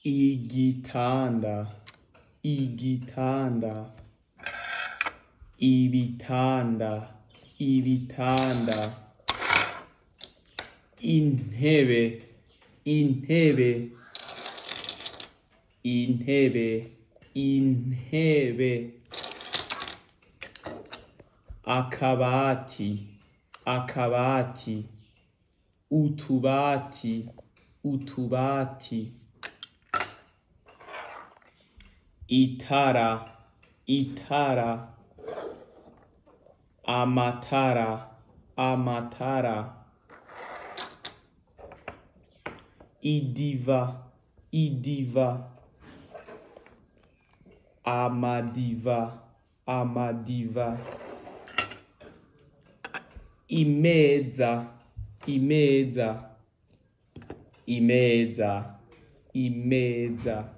Igitanda, igitanda, ibitanda, ibitanda, intebe, intebe, intebe, intebe, akabati, akabati, utubati, utubati, itara, itara, amatara, amatara, idiva, idiva, amadiva, amadiva, imeza, imeza, imeza, imeza.